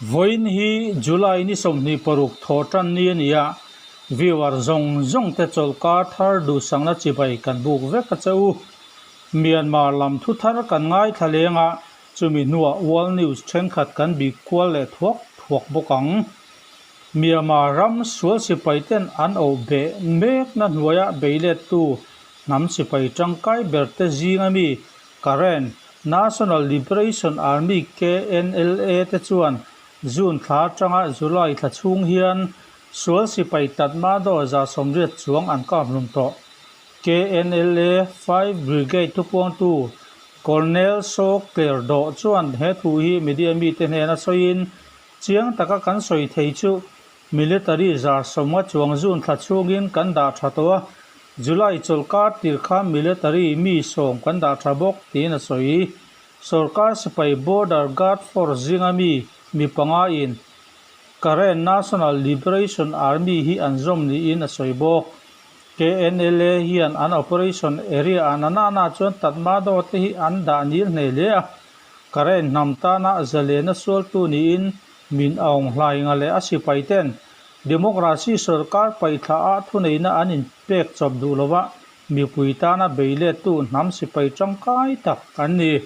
Vawiin hi July ni 26 thawh tan ni a ni a, viewer zawng zawng te chawlhkar thar duhsakna chibai kan buk vek a che u. Myanmar lam thu thar kan ngaithla leng a, chumi hnuah World News thenkhat kan bik kual leh thuak thuak bawk ang. Myanmar ram sual sipai ten an oh beh mekna hnuaia beilettu hnam sipai tangkai ber te zinga mi Karen National Liberation Army, KNLA, te chuan June thla atanga July thla chhung hian sual sipai Tatmadaw 180 chuang an kap hlum tawh. KNLA 5 Brigade thupuangtu Colonel Saw Kler Doh chuan he thu hi media mite hnena sawiin, Chiang taka kan sawi thei chu Military 150 chuang June thla chhungin kan dah tha tawh a, July chawlhkar tir khan military mi 10 kan dah tha bawk tiin a sawi. Sorkar sipai Border Guard Force zinga mi mi panga in Karen National Liberation Army hi an zawm niin a sawi bawk. KNLA hian an operation area ah na na na chuan Tatmadaw te hi an dah nil hneh hle a, Karen hnam tana zalena sualtu niin Min Aung Hlainga leh a sipai ten Democracy sorkar paihthla ah thuneihna an inpek chawp duh lova mipui tana beilettu hnam sipai tangkai tak an ni.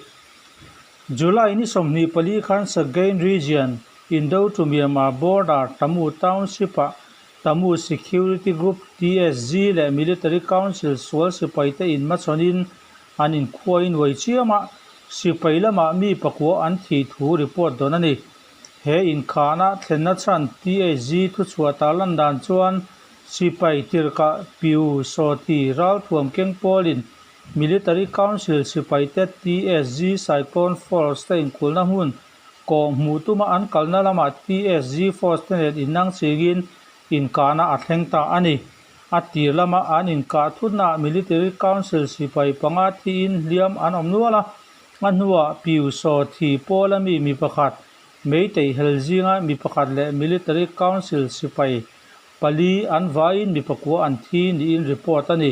July ni 24 khan Sagaing Region, Indo to Myanmar border Tamu Township ah Tamu Security Group, TSG, leh Military Council sual sipai te inhmachhawnin an inkhuain uai chiam a, sipai lamah mi pakua an thih thu report dawn a ni. He inkhahna thlenna chhan THG thuchhuah tarlan dan chuan sipai tirhkah Piu Sawti ralthuam keng pawlin Military Council sipaite TSG Cyclone Force te inkulhna hmun kawh hmuh tuma an kalna lamah TSG Force te nen innang chingin inkahna a thleng ta a ni. A tir lama an inkah thutnaah Military Council sipai panga thiin hliam an awm nual a, a hnuah Piu Saw Thi pawla mi mi pakhat, Meitei hel zinga mi pakhat leh Military Council sipai pali an vaiin mi pakua an thi niin report a ni.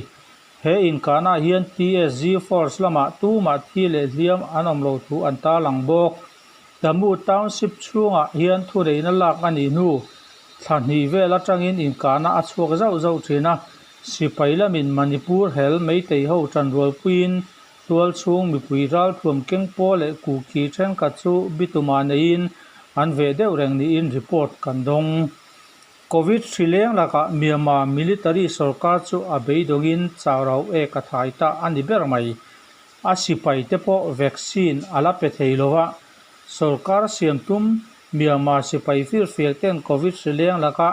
He inkahnaah hian TSG force lamah tumah thi leh hliam an awm lo thu an tarlang bawk. Tamu Township chhungah hian thuneihna lak a nih hnu thla hnih vel atangin inkahna a chhuak zauh zauh thin a, sipai lamin Manipur hel Meitei ho tanrualpuiin tual chhung mipui ralthuam keng pawl leh kuki thenkhat chu bitumah neiin an veh deuh reng niin report kan dawng. Covid hri leng lakah Myanmar military sorkar chu a beidawngin chau rau ek a thai ta a ni ber mai. A sipai te pawh vaccine a la pe thei lo a, sorkar siam tum Myanmar sipai firfiak ten Covid hri leng laka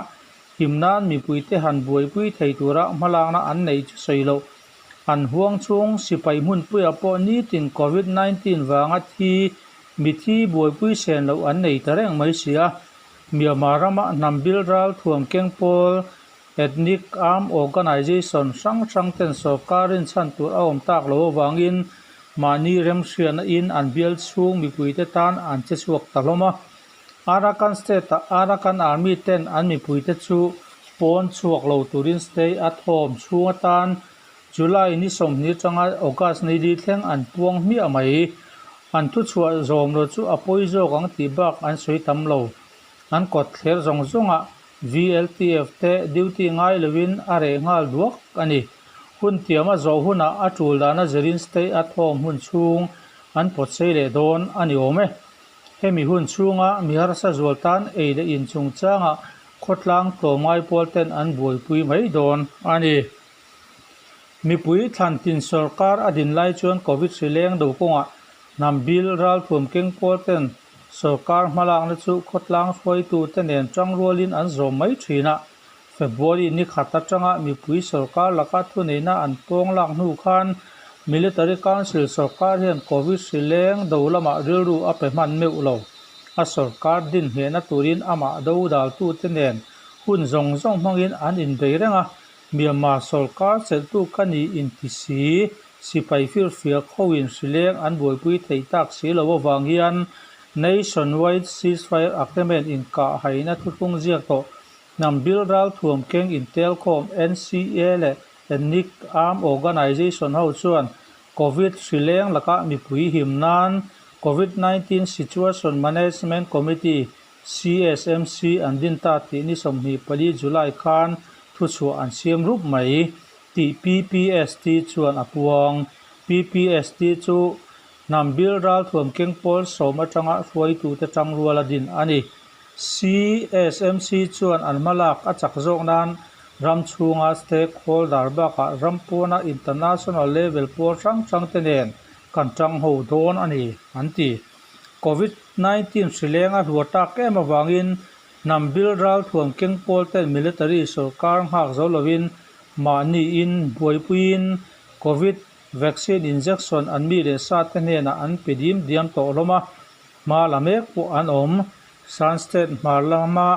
him nan mipui te han buaipui thei tura hmalakna an neih chu sawi loh. An huang chhung sipai hmunpuiah pawh nitin Covid 19 vanga thi mithi buaipui sen loh an nei ta reng mai si a. Myanmar rama hnam bil ral thuam keng pawl Ethnic Armed Organization hrang hrang ten sorkar rinchhan tur a awm tak lo avangin mahni remhriatna in an bial chhung mipuite tan an che chhuak ta hlawm a. Arakan State ah Arakan Army ten an mipuite chu pawn chhuak lo turin stay at home chhung atan July ni 20 atanga August ni li thleng an puang hmiah mai. An thuchhuah zawm lo chu a pawi zawk ang tih bak an sawi tam lo. An kawt thler zawng zawngah VLTF te duty ngai lovin a reh nghal duak a ni. Hun tiam a zawh hunah a tul dana zirin stay at home hun chhung an pawt sei leh dawn a ni awm e. Hemi hun chhunga mi harsa zual tan ei leh in chungchangah khawtlang tlawmngai pawl ten an buaipui mai dawn a ni. Mipui thlan tin sorkar a din lai chuan Covid hri leng do kawngah hnam bil ralthuam keng pawl ten sorkar hmalakna chu khawtlang hruaitute nen tangrualin an zawm mai thin a. February ni khat atanga mipui sorkar laka thuneihna an pawng lak hnu khan Military Council sorkar hian Covid hri leng do lamah rilru a pe hman meuh lo. A sorkar din nghehna turin amah do daltute nen hun zawng zawng hmangin an inbei reng a, Myanmar sorkar chelhtu ka ni inti si, sipai firfiak hoin hrileng an buaipui theih tak si lo avang hian Nationwide Ceasefire Agreement inkahhaina thuthlung ziak tawh hnam bil ralthuam keng intelkhawm NCA leh Ethnic Armed Organization ho chuan Covid hrileng lakah mipui him nan Covid 19 Situation Management Committee, CSMC an din ta tih ni 24 July khan thuchhuah an siam rup mai tih PPST chuan a puang. PPST chu hnam bil ralthuam keng pawl sawm atanga hruaitute tangrual a din a ni. CSMC chuan an hmalak a chak zawk nan ram chhunga stakeholder bakah ram pawna international level pawl hrang hrang te nen kan tang ho dawn a ni, an ti. Covid 19 hrileng a hluar tak em avangin hnam bil ralthuam keng pawl ten military sawrkar nghak zo lovin mahniin buaipuiin Covid vaccine injection an mi leh sa te hnenah an pe dim diam tawh hlawm a, hma la mek pawh an awm. Shan State hmar lama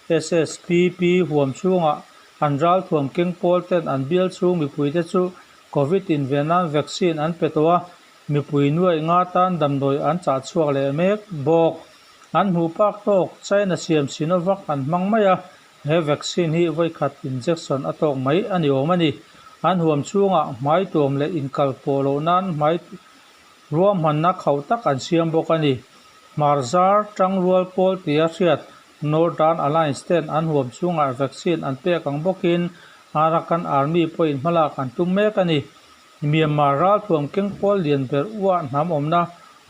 SSPP huam chhungah an ralthuam keng pawl ten an bial chhung mipuite chu Covid inven nan vaccine an pe tawh a, mipui nuaih nga tan damdawi an chah chhuak leh mek bawk. An hmuh pak tawk China siam Sinovac an hmang mai a, he vaccine hi vawikhat injection a tawk mai a ni awm a ni. An huam chhungah hmai tuam leh inkal pawh loh nan hmai ruahmanna khauh tak an siam bawk a ni. Hmarzar tangrual pawl tia hriat Northern Alliance ten an huam chhungah vaccine an pek ang bawkin Arakan Army pawhin hmalak an tum mek a ni. Myanmar ralthuam keng pawl lian ber Ua hnam awmna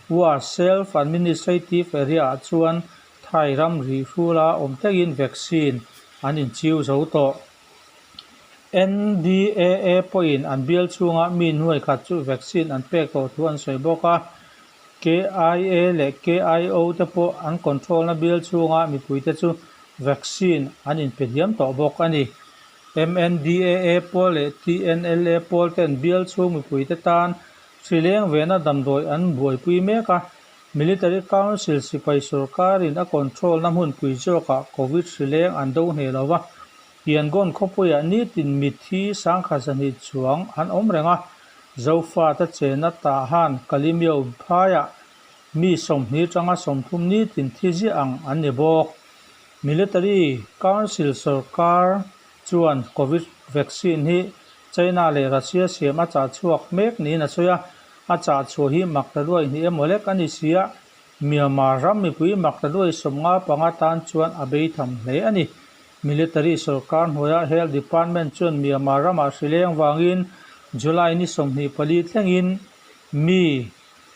Ua Self Administrative Area ah chuan Thai ram rih hrula awm thlengin vaccine an inchiu zo tawh. NDAA pawhin an bial chhunga mi nuai khat chu vaccine an pek tawh thu an sawi bawk a. KIA leh KIO te pawh an control na bial chhunga mipuite chu vaccine an inpe diam tawh bawk a ni. MNDAA pawl leh TNLA pawl ten bial chhung mipuite tan hri leng vena damdawi an buaipui mek a. Military Council sipai sorkarin a control na hmunpui zawkah Covid hri leng an do hneh lo va. Yangon khawpuiah nitin mithi sangkhat zahnih chuang an awm reng a, Zofate chenna Tahan Kalimyo phaiah mi 20 tanga 30 nitin thi ziah ang an ni bawk. Military Council sorkar chuan Covid vaccine hi China leh Russia siam a chah chhuak mek niin a sawi a, a chah chhuah hi mak ta luai hnih emaw lek a ni si a, Myanmar ram mipui mak ta luai 55 tan chuan a bei tham hle a ni. Military sorkar hnuaia Health Department chuan Myanmar ramah hri leng vangin July ni 24 thlengin mi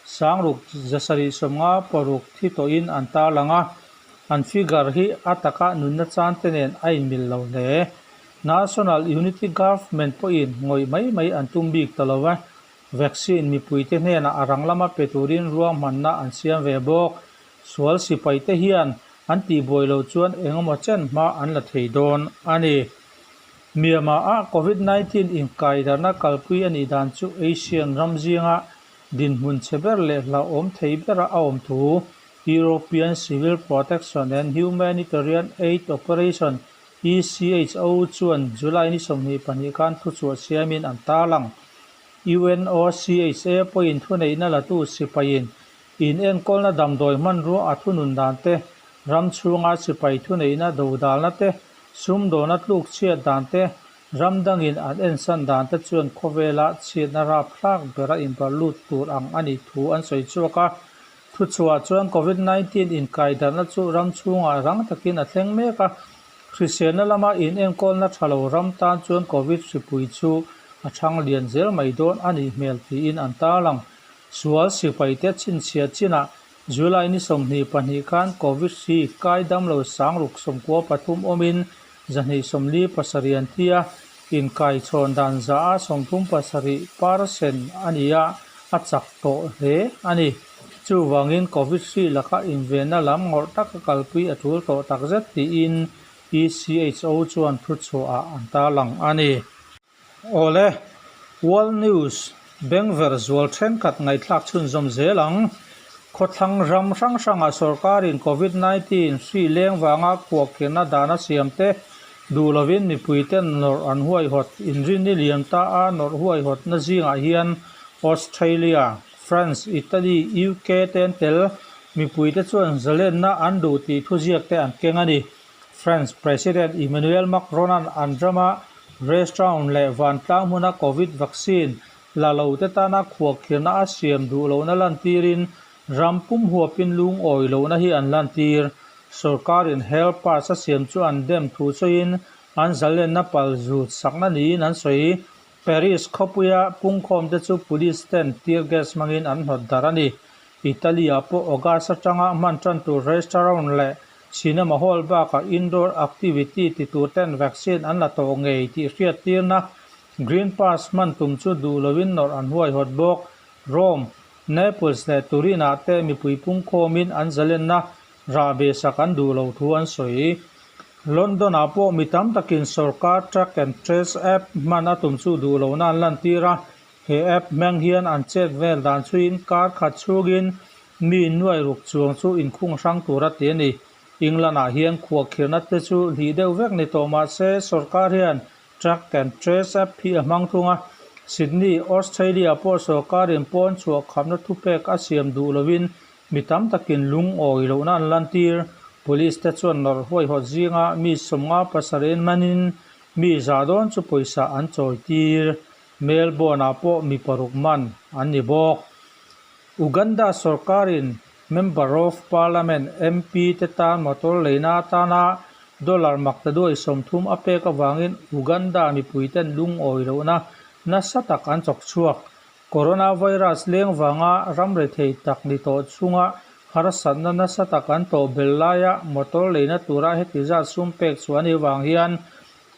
6756 thi tawhin an tarlang a, an figure hi a taka nunna chan te nen a inmil lo hle. National Unity Government pawhin ngawih mai mai an tum bik ta lo va, vaccine mipuite hnenah a rang lama pe turin ruahmanna an siam ve bawk. Sual sipaite hian an tihbuai lo chuan engemaw chen hma an la thei dawn a ni. Myanmar-ah Covid 19 inkaidarna kalpui a nih dan chu Asian ram zinga dinhmun chhe ber leh hlauhawm thei bera a awm thu European Civil Protection and Humanitarian Aid Operation, ECHO, chuan July ni 22 khan thuchhuah siamin an tarlang. UNOCHA pawhin thuneihna latu sipaiin Inenkawlna damdawi hmanrua a thunun dan te, ram chhunga sipai thuneihna dodalna te, sumdawna tluk chhiat dan te, ram dangin an ensan dan te chuan khawvela chhiatna rapthlak bera inbarh lut tur ang a nih thu an sawi chhuak a. Thuchhuah chuan Covid 19 inkaidarhna chu ram chhungah rang takin a thleng mek a, hriselna lama inenkawlna tha lo ram tan chuan Covid hripui chu a thang lian zel mai dawn a nih hmel tiin an tarlang. Sual sipaite chhinchhiah chinah July ni 22 khan Covid hri kai damlo 693 awmin 247 an thi a, inkaichhawn dan za a 37 percent a ni a, a chak tawh hle a ni. Chuvangin Covid hri laka invenna lam ngawrh taka kalpui a tul tawh takzet tiin ECHO chuan thuchhuahah an tarlang a ni. Awle, World News bengver zual thenkhat ngaihthlak chhunzawm zel ang. Khawthlang ram hrang hrangah sorkarin Covid 19 hri leng vanga khuahkhirhna dan a siam te duh lovin mipuiten nawrh an huaihawt inrinni liam ta a nawrh huaihawtna zingah hian Australia, France, Italy, UK te an tel. Mipuite chuan zalenna an duh tih thuziak te an keng a ni. France President Emmanuel Macron-a'n an rama restaurant leh vantlang hmuna Covid vaccine la lote tana khuahkhirhna a siam duh lohna lantirin ram pum huapin lungawi lohna hi an lantir. Sorkarin Health Pass a siam chu an dem thu sawiin an zalenna pal zut sakna niin an sawi. Paris khawpuia pungkhawmte chu police ten tear gas hmangin an hnawt darh a ni. Italy-ah pawh August atanga hman tan tur restaurant leh cinema hall bakah indoor activity ti tur ten vaccine an la tawh ngei tih hriattirna Green Pass hman tum chu duh loin nawrh an huaihawt bawk. Rome, Naples leh Turin-ah te mipui pungkhawmin an zalenna rahbeh sak an duh lo thu an sawi. London-ah pawh mi tam takin sorkar Track and Trace app hman a tum chu duh lohna an lantir a, he app hmang hian an chet vel dan chhuiin kar khat chhungin mi nuai ruk chuang chu inkhung hrang tur a ti a ni. England-ah hian khuahkhirhna te chu hlih deuh vek ni tawh mah se sorkar hian Track and Trace app hi a hmang thung a, Sydney, Australia pawh sorkarin pawn chhuah khapna thupek a siam duh lovin Mi tam takin lungawi lohna an lantir. Police te chuan nawrh huaihawt zinga mi 50 pasarih manin mi za dawn chu pawisa an chawi tir. Melbourne ah pawh mi paruk man an ni bawk. Uganda sorkarin Member of Parliament, MP, te tan motor leina atana dollar maktaduai 30 a pek avangin Uganda mipuiten lungawi lohna nasa tak an chawk chhuak. Coronavirus leng vanga ram rethei tak ni tawh chhunga harsatna nasa tak an tawh belh laia motor leina tura heti zat sum pek chhuah anih vang hian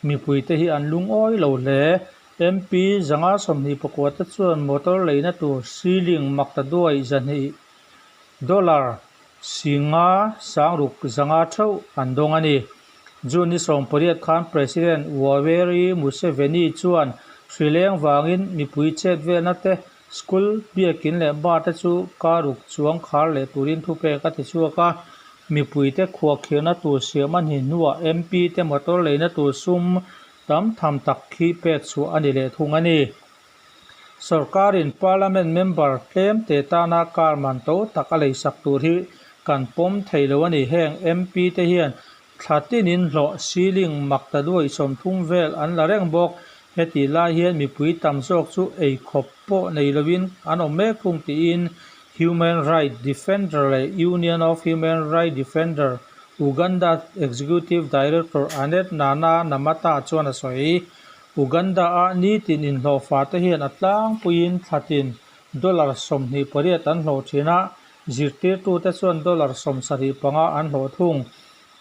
mipuite hi an lungawi lo hle. MP 524 te chuan motor leina tur ceiling maktaduai 200 dollar 5 sangruk 500 theuh an dawng a ni. June ni 18 khan President Yoweri Museveni chuan hri leng vangin mipui chet velna te, school, biakin leh bar te chu kar ruk chuang khar leh turin thupek a ti chhuak a. Mipuite khuahkhirhna tur siam a ni hnuah MP te motor leina tur sum tam tham tak khi pek chhuah a ni leh thung a ni. Sorkarin Parliament member tlem te tana car man to tak a leisak tur hi kan pawm thei lo a ni. Heng MP te hian thla tinin hlawh ceiling mak ta duai 30 vel an la reng bawk. Hetih lai hian mipui tam zawk chu ei khawp pawh nei lovin an awm mek thung tiin Human Rights Defender leh Union of Human Rights Defender Uganda Executive Director Annet Nana Namata chuan a sawi. Uganda-a nitin inhlawhfa te hian a tlangpuiin thlatin dollar 28 an hlawh thin a, zirtirtute chuan dollar 75 an hlawh thung.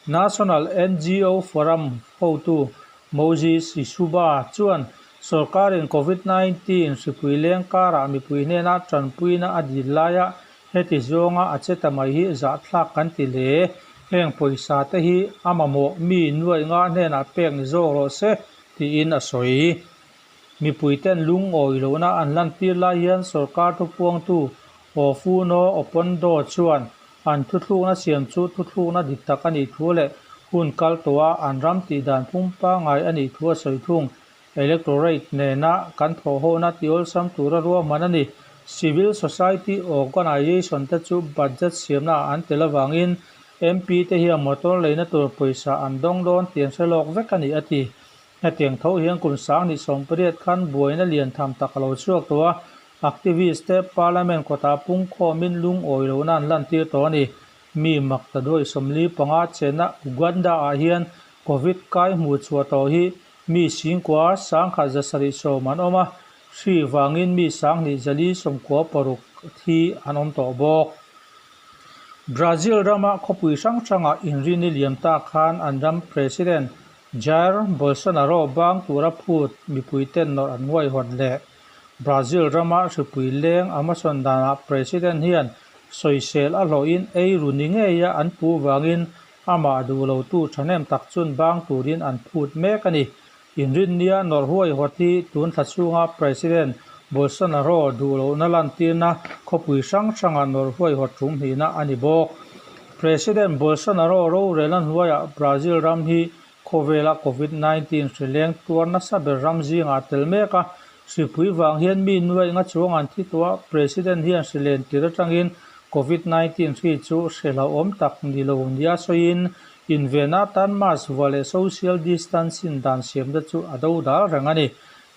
National NGO Forum hotu Moses Isuba chuan sorkarin Covid 19 hripui leng karah mipui hnena tanpuina a dil laia heti zawnga a che ta mai hi zahthlak kan ti hle. Heng pawisa te hi a mamawh mi nuai nga hnenah pek ni zawk rawh se tiin a sawi. Mipuiten lungawi lohna an lantir lai hian sorkar thupuangtu Ofuno Opondo chuan an thuthlukna siam chu thuthlukna dik tak a nih thu leh hun kal tawha an ram tih dan pumpangai a nih thu a sawi thung. Electorate nena kan thawhhawhna ti awlsam tura ruahman a ni. Civil Society Organisation te chu budget siamnaah an tel avangin MP te hian motor leina tur pawisa an dawng dawn tih an hre lawk vek a ni, a ti. Hetiang tho hian kum 2018 khan buaina lian tham tak a lo chhuak tawh a, activist te Parliament kawtah pungkhawmin lungawi lohna an lantir tawh a ni. Mi mak ta duai 45 chenna Uganda-ah hian Covid kai hmuh chhuah tawh hi mi 10,000 170 an awm a, hri vangin mi 2496 thi an awm tawh bawk. Brazil rama khawpui hrang hrangah inrini liam ta khan an ram President Jair Bolsonaro bang tura phut mipuiten nawrh an huaihawt leh. Brazil rama hripui leng Amazon danah President hian sawisel a hlawhin ei ru ni ngeia an pu vangin amah duh lotu thahnem tak chun bang turin an phut mek a ni. Inrinnia nawrh huaihawt hi tun thla chhunga President Bolsonaro duh lohna lantirna khawpui hrang hranga nawrh huaihawt tum hnihna a ni bawk. President Bolsonaro rorelna hnuaiah Brazil ram hi khawvela Covid 19 hri leng tuar nasa ber ram zingah a tel mek a. Hripui vang hian mi nuaih nga chuang an thi tawh a, President hian hri len tir atangin Covid 19 hri chu hri hlauhawm tak ni lo nia sawiin Invenna atan mask vuah leh social distancing dan siamna chu a do dal reng a ni.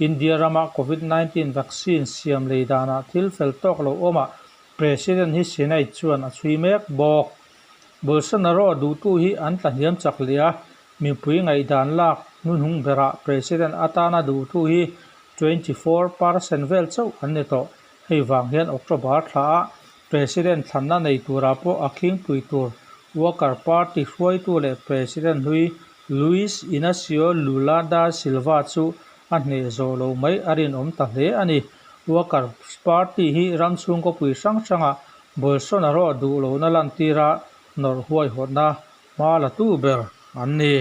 India rama Covid 19 vaccine siam lei danah thil fel tawk lo awmah President hi Senate chuan a chhui mek bawk. Bolsonaro duhtu hi an tlahniam chak leh a, mipui ngaihdan lak hnuhnung berah President atana duhtu hi 24% vel chauh an ni tawh. Hei vang hian October thlaah President thlanna nei turah pawh a khingpui tur Worker Party hruaitu leh President hlui Luiz Inacio Lula da Silva chu a hneh zawh loh mai a rinawm ta hle a ni. Workers Party hi ram chhung khawpui hrang hrangah Bolsonaro duh lohna lantira nawrh huaihawtna hma latu ber an ni.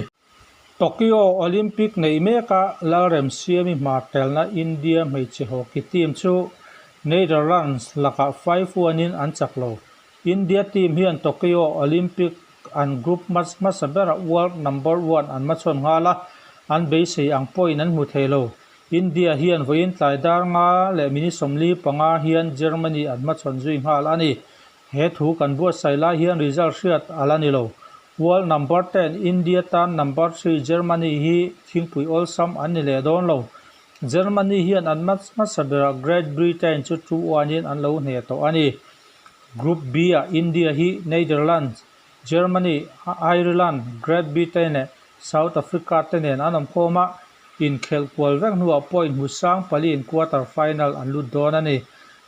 Tokyo Olympic neih meka Lalremsiami hmartelna India hmeichhe hockey team chu Netherlands lakah 5-1 in an chak lo. India team hian Tokyo Olympic an group match hmasa berah world number one an hmachhawn nghal a, an beisei ang pawhin an hmu thei lo. India hian vawiin tlai dar nga leh minute 45 hian Germany an hmachhawn zui nghal a ni. He thu kan buatsaih lai hian result hriat a la ni lo. World number ten India tan number three Germany hi thingpui awlsam an ni leh dawn lo. Germany hian an match hmasa berah Great Britain chu 2-1 in an lo hneh tawh a ni. Group B-ah India hi Netherlands, Germany, Ireland, Great Britain leh South Africa te nen an awm khawm a, inkhelh kual vek hnuah point hmu sang paliin quarter final an lut dawn a ni.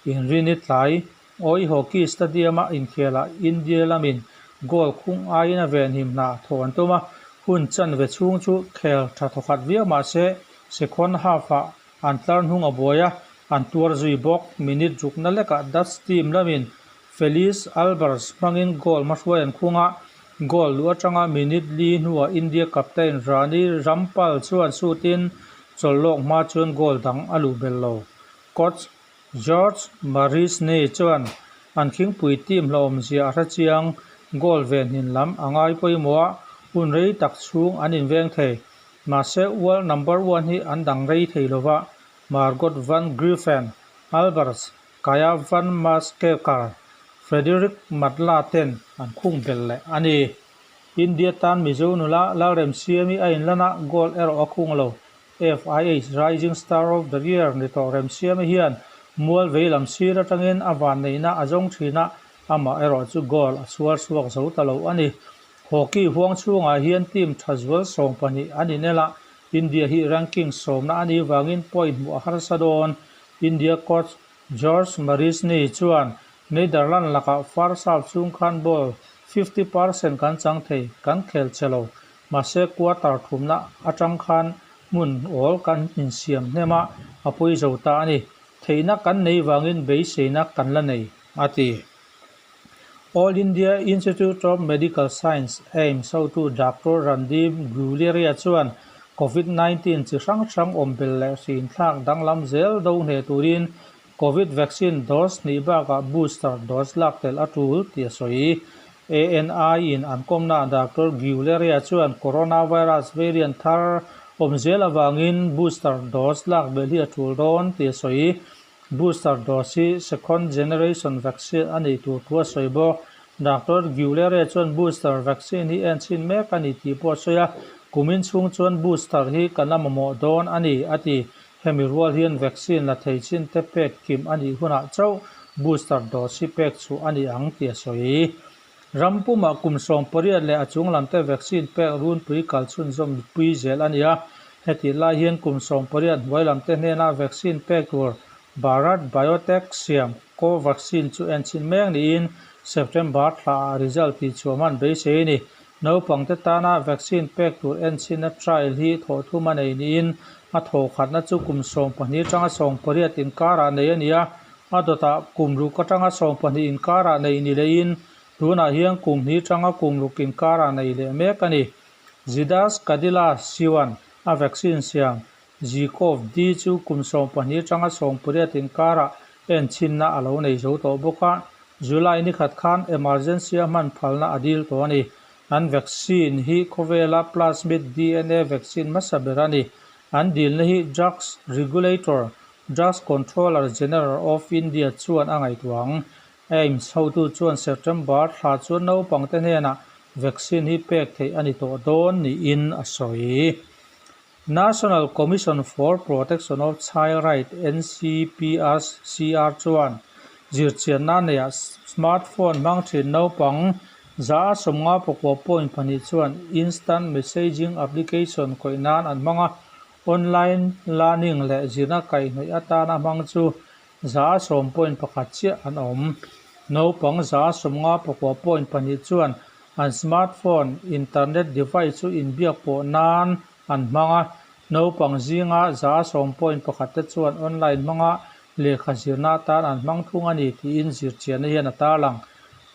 Inrini tlai Awi Hockey Stadium-a inkhelah India lamin goal khung aiin a venhim hna thawh an tum a, hun chanve chhung chu khel tha thawkhat viau mah se second half-ah an tlar hnung a buai a, an tuar zui bawk. Minute rukna lekah Dutch team lamin Felice Albers hmangin goal hmahruai an khung a, goal luh atanga minute li hnuah India captain Rani Rampal chuan sutin chawlhlawk hma chuan goal dang a luh belh lo. Coach George Marisney chuan an khingpui team hlauhawmzia a hre chiang, goal venhin lam a ngai pawimawh a, hun rei tak chhung an inveng thei. Mahse world number one hi an dang rei thei lova, Margot van Griffen, Albers, Kaya van Maskekar, Frederick Matla ten an khung belh leh a ni. India tan Mizo nula Lalremsiami a inlan a, goal erawh a khung lo. FIH Rising Star of the Year ni tawh Remsiami hian mual vei lam sir atangin a vanneihna a zawng thin a, amah erawh chu goal a chhuar chhuak zo ta lo a ni. Hockey huang chhungah hian team tha zual 12 an inel a, India hi ranking sawmna a nih vangin point hmuh a harsa dawn. India coach George Marisny chuan Netherlands lakah first half chhung khan ball 50% kan chang thei, kan khel che lo. Mahse quarter thumna atang khan hmun awl kan insiam hnem a, a pawi zo ta a ni. Theihna kan nei vangin beiseina kan la nei, a ti. All India Institute of Medical Science, AIIMS, hotu Doctor Randeep Guleria chuan Covid 19 chi hrang hrang awm belh leh hrinthlak danglam zel do hneh turin Covid vaccine dose hnih bakah booster dose lak tel a tul tih a sawi. ANI in an kawmnaah Doctor Guleria chuan coronavirus variant thar awm zel avangin booster dose lak belh hi a tul dawn tih a sawi. Booster dose hi second generation vaccine a nih tur thu a sawi bawk. Doctor Guleria chuan booster vaccine hi en chhin mek a ni tih pawh a sawi a, kumin chhung chuan booster hi kan la mamawh dawn a ni, a ti. Hemi rual hian vaccine la thei chin te pek kim a nih hunah chauh booster dose hi pek chhuah a ni ang tih a sawi. Ram pumah kum 18 leh a chung lam te vaccine pek runpui kal chhunzawm pui zel a ni a. Hetih lai hian kum 18 hnuai lam te hnena vaccine pek tur Bharat Biotech siam Covaxin chu en chhin mek niin September thlaah result tih chhuah hman beisei a ni. Naupangte tana vaccine pek tur enchhinna trial hi thawh thum a nei niin a thawhkhatna chu kum 12 atanga 18 inkarah nei a ni a, a dawtah kum ruk atanga 12 inkarah nei ni lehin tunah hian kum hnih atanga kum ruk inkarah nei leh mek a ni. Zydus Cadila Siwan a vaccine siam Zykov-D chu kum 12 atanga 18 inkarah enchhinna a lo nei zo tawh bawk a, July ni khat khan emergency a hman phalna a dil tawh a ni. An vaccine hi khawvela plasmid DNA vaccine hmasa ber a ni. An dilna hi Drugs Regulator, Drugs Controller General of India chuan a ngaihtuah ang. AIIMS hotu chuan September thla chuan naupangte hnenah vaccine hi pek theih a ni tawh dawn niin a sawi. National Commission for Protection of Child Right, NCPRCR, chuan zirchianna neihah smartphone hmang thin naupang 50 point pahnih chuan instant messaging application khawih nan an hmang a, online learning leh zirna kaihhnawih atana hmang chu 10 point pakhat chiah an awm. Naupang 59 point pahnih chuan an smartphone internet device chu inbiak pawh nan an hmang a, naupang zinga 10 point pakhat te chuan online hmanga lehkha zirna atan an hmang thung a ni tiin zirchianna hian a tarlang.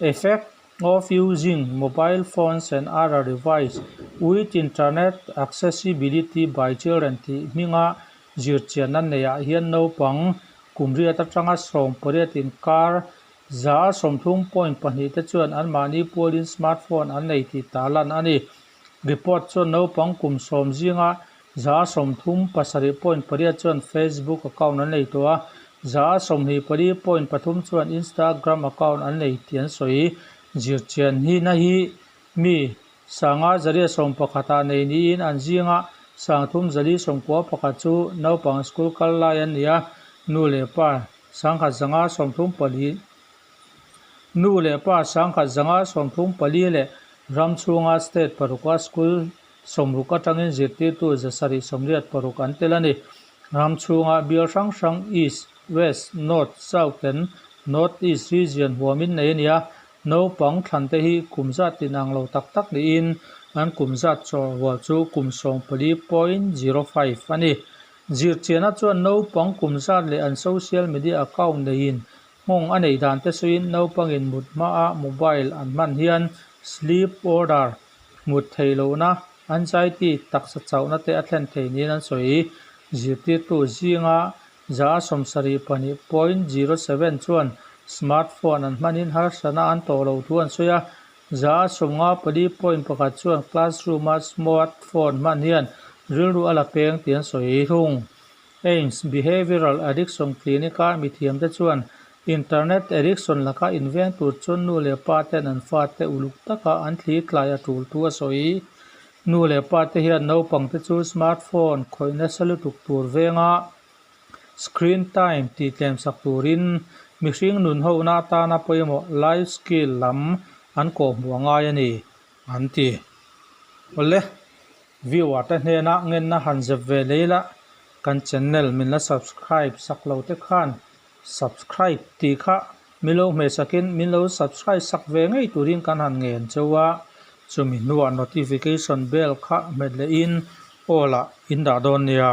Effect of using mobile phones and other device with internet accessibility by children tih hminga zirchianna neihah hian naupang kum riat atanga 18 inkar 30 point pahnih te chuan anmahni pualin smartphone an nei tih tarlan a ni. Report chuan naupang kum 10 zinga 37 point pariat chuan Facebook account an nei tawh a, 24 point pathum chuan Instagram account an nei tih an sawi. Zirchian hi na hi mi 5111 ah nei niin an zinga 3491 chu naupang school kal lai an ni a, nu leh pa 1134 Nu leh pa 1134 leh ram chhunga state paruka school 60 atangin zirtirtu 786 an tel a ni. Ram chhunga bial hrang hrang East, West, North, South and North East region huamin nei a ni a. Naupang thlante hi kum zat inang lo tak tak niin an kum zat chawhrual chu kum 14 point 05 a ni. Zirchianna chuan naupang kum zat leh an social media account neiin nghawng a nei dan te sawiin naupangin mut hmaa mobile an hman hian sleep order mut theih lohna anxiety taksa chauhna te a thlen thei niin an sawi. Zirtirtu zinga 72 point 07 chuan smartphone an hmanin harsatna an tawh loh thu an sawi a, 54 point pakhat chuan classroom-a smartphone hman hian rilru a la peng tih an sawi thung. AIMS Behavioral Addiction Clinic-a mithiamte chuan internet addiction laka inveng tur chuan nu leh pa ten an fate uluk taka an thli tlai a tul thu a sawi. Nu leh pa te hian naupangte chu smartphone khawih nasa lutuk tur venga screen time tih tlem sak turin mihring nun hona atana pawimawh life skill lam an kawhhmuh a ngai a ni, an ti. Awle, viewer te hnena ngenna han zep ve lei la, kan channel min la subscribe sak lo te khan subscribe tih kha min lo hmeh sakin min lo subscribe sak ve ngei turin kan han ngen cheu a, chumi hnuah notification bell kha hmet lehin all ah in dah dawn nia.